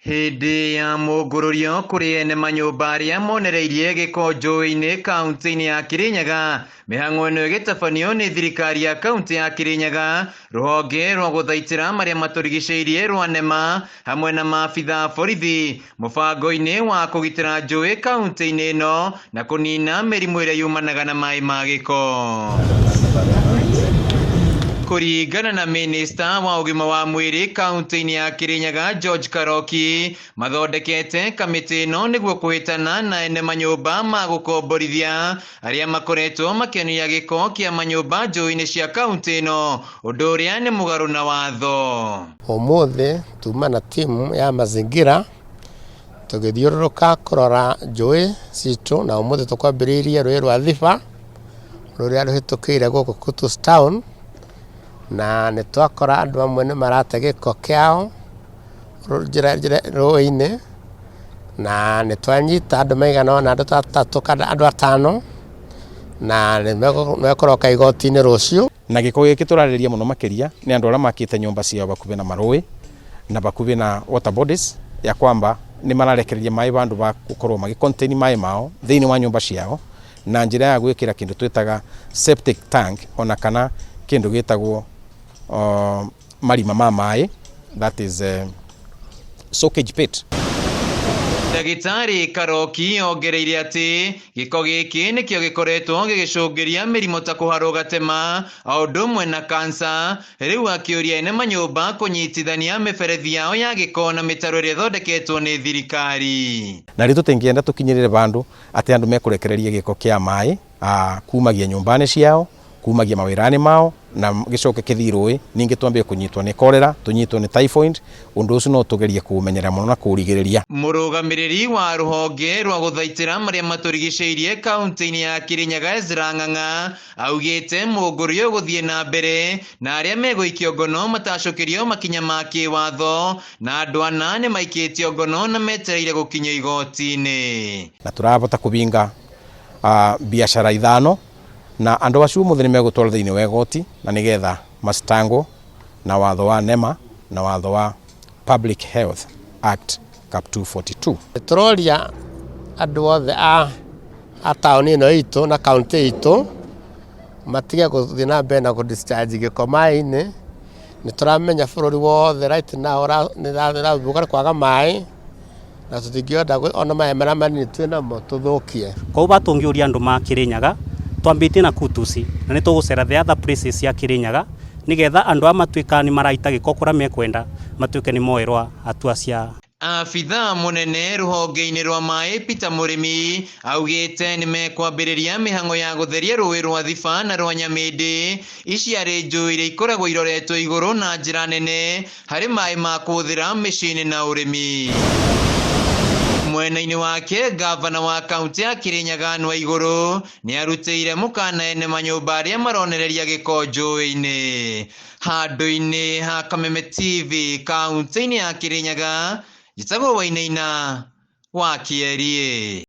Hĩndĩ ya mũngũrũrio kũrĩ ene manyũmba arĩa monereirie gĩko njũĩ-inĩ kaunti-inĩ ya Kirinyaga, mĩhang'o ĩno ĩgĩtabanio nĩ thirikari ya kaunti ya Kirinyaga, rũhonge rwa gũthaitĩra marĩa matũrigicĩirie rwa NEMA hamwe na maabitha a borithi mũbango-inĩ wa kũgitĩra njũĩ kaunti-inĩ ĩno na kũnina mĩrimũ ĩrĩa yumanaga na maĩ ma gĩko. Kũringana na minista wa ũgima wa mwĩrĩ kaunti-inĩ ya Kirinyaga George Karoki, mathondekete kamĩtĩ ĩno nĩguo kũhĩtana na ene manyũmba ma gũkomborithia arĩa makoretwo makĩonia gĩko kĩa manyũmba njũĩ-inĩ cia kaunti ĩno, ũndũ ũrĩa nĩ mũgarũ na watho. Ũmũthĩ tuma na timu ya mazingira tũgĩthiũrũrũka kũrora njũĩ citũ, na ũmũthĩ tũkwambĩrĩirie rũĩ rwa Thiba rũrĩa rũhĩtũkĩire gũkũ Kutus Town, na nĩ twakora andũ amwe nĩ marate gĩko kĩao rũĩ-inĩ, na nĩ twanyita andũ maigana ũna, andũ ta atatũ kana andũ atano, na nĩ mekũroka igoti-inĩ rũciũ. Na gĩko gĩkĩ tũrarĩrĩria mũno makĩria nĩ andũ arĩa makĩte nyũmba ciao bakubĩ na marũĩ na bakubĩ na water bodies, ya kwamba nĩ mararekereria maĩ bandũ ba gũkorwo magĩ contain maĩ mao thĩinĩ wa nyũmba ciao na njĩra ya gwĩkĩra kĩndũ twĩtaga septic tank ona kana kĩndũ gĩtagwo marima ma maĩ, that is soakage pit. Ndagĩtarĩ Karoki ongereire atĩ gĩko gĩkĩ nĩkĩo gĩkoretwo gĩgĩcũngĩria mĩrimũ ta kũharwo gatema o ũndũ ũmwe na kansa. Rĩu akĩũria ene manyũmba kũnyitithania mĩberethi yao ya gĩko na mĩtaro ĩrĩa ĩthondeketwo nĩ thirikari. Na rĩ tũtingĩenda tũkinyĩrĩre bandũ atĩ andũ mekũrekereria gĩko kĩa maĩ kumagia nyũmba-inĩ ciao, kumagia mawĩra-inĩ mao, na gĩcoke kĩthiĩ rũĩ, ningĩ twambie kũnyitwo nĩ cholera, tũnyitwo nĩ typhoid. Ũndũ ũcio no tũgerie kũũmenyerera mũno na kũũrigĩrĩria. Mũrũgamĩrĩri wa rũhonge rwa gũthaitĩra marĩa matũrigicĩirie kaunti-inĩ ya Kirinyaga Ezra Ng'ang'a augĩte mũngũrĩ ũgũthiĩ na mbere na arĩa megũikio ngono matacũkĩrio makinya ma kĩwatho, na andũ ana nĩ maikĩtio ngono na metereire gũkinyio igoti-inĩ. Na tũrabota kũbinga biacara ithano, na andũ acio ũmũthĩ nĩ megũtwarwo thĩinĩ wa igoti na nĩgetha macitangwo na watho wa NEMA na watho wa Public Health Act Cap 242. Tũroria andũ othe a taũni ĩno itũ na kaũntĩ itũ matige gũthiĩ na mbere na kũ discharge gĩko maĩ-inĩ. Nĩ tũramenya bũrũri wothe right now nĩ ũrathumbũka nĩ kwaga maĩ, na tũtingĩenda ona maĩ marĩa manini twĩ namo tũthũkie. Koguo batũngĩũria andũ ma Kirinyaga twambĩtie na Kutusi na nĩ tũgũcera the other places cia Kirinyaga nĩgetha andũ aya matuĩka nĩ maraita gĩko kũrĩa mekwenda matuĩke nĩ moerwa hatua cia. Abithaa mũnene rũhonge-inĩ rwa maĩ Peter Mũrĩmi augĩte nĩ mekwambĩrĩria mĩhang'o ya gũtheria rũĩ rwa Thiba na rwa Nyamĩndĩ. Ici arĩ njũĩ iria ikoragwo iroretwo igũrũ na njĩra nene harĩ maĩ ma kũhũthĩra mĩciĩ-inĩ na ũrĩmi. Mwena-inĩ wake, ngavana wa kaunti ya Kirinyaga Anne Waigũrũ nĩ arutĩire mũkana ene manyũmba arĩa maronereria gĩko njũĩ-inĩ. Handũ-inĩ ha Kameme TV kaunti-inĩ ya Kirinyaga, njĩtagwo Wainaina wa Kĩeriĩ.